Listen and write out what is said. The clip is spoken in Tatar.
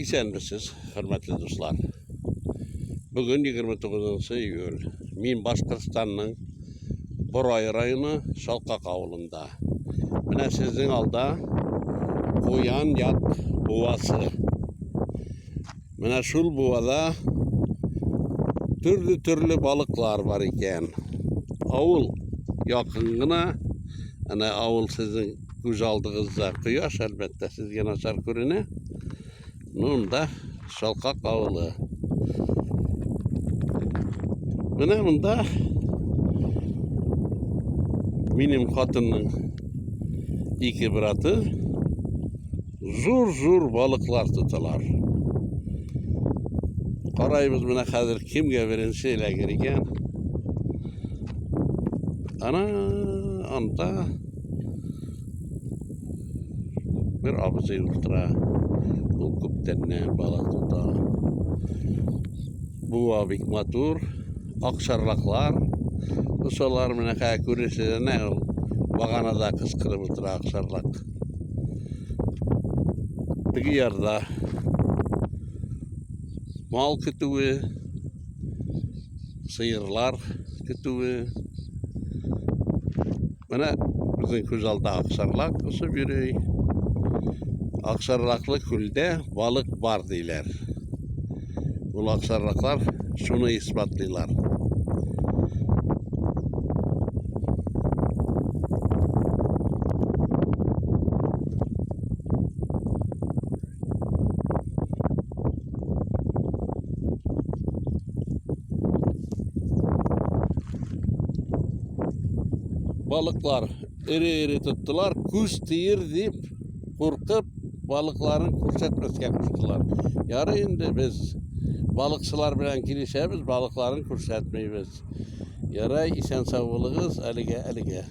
Исәнмесез, хөрмәтле дуслар. Бүген 29 июль. Мин Башкортстанның Борай районы Шалкак авылында. Менә сезнең алда Куян як буасы. Менә шул буада төрле-төрле балыклар бар икән. Авыл якын гына. Әнә авыл сезнең күз алдыгызда кояш, әлбәттә, сезгә начар күренә. Ну, монда Шалкак авылы. Менә монда минем хатынның ике браты зур-зур балыклар тоталар. Карайбыз менә хәзер кемгә беренче эләгер икән. Ана анда бер абзый утыра. Ул күптәннән балык тота. Буа бик матур. Акчарлаклар. Тоталар менә хәзер күрерсез әнә ул баганада кычкырып утыра акчарлак. Теге ярда мал көтүе, сыерлар көтүе. Менә безнең күз алда акчарлак очып йөри. Акчарлаклы күлдә балык бар диләр. Ул акчарлаклар шуны исбатлыйлар. Балыклар эре-эре тоттылар, күз тиер дип куркып, балыкларын күрсәтмәскә куштылар. Ярый инде без балыкчылар белән килешәбез, балыкларын күрсәтмибез. Ярай, исән сау булыгыз, әлегә, әлегә.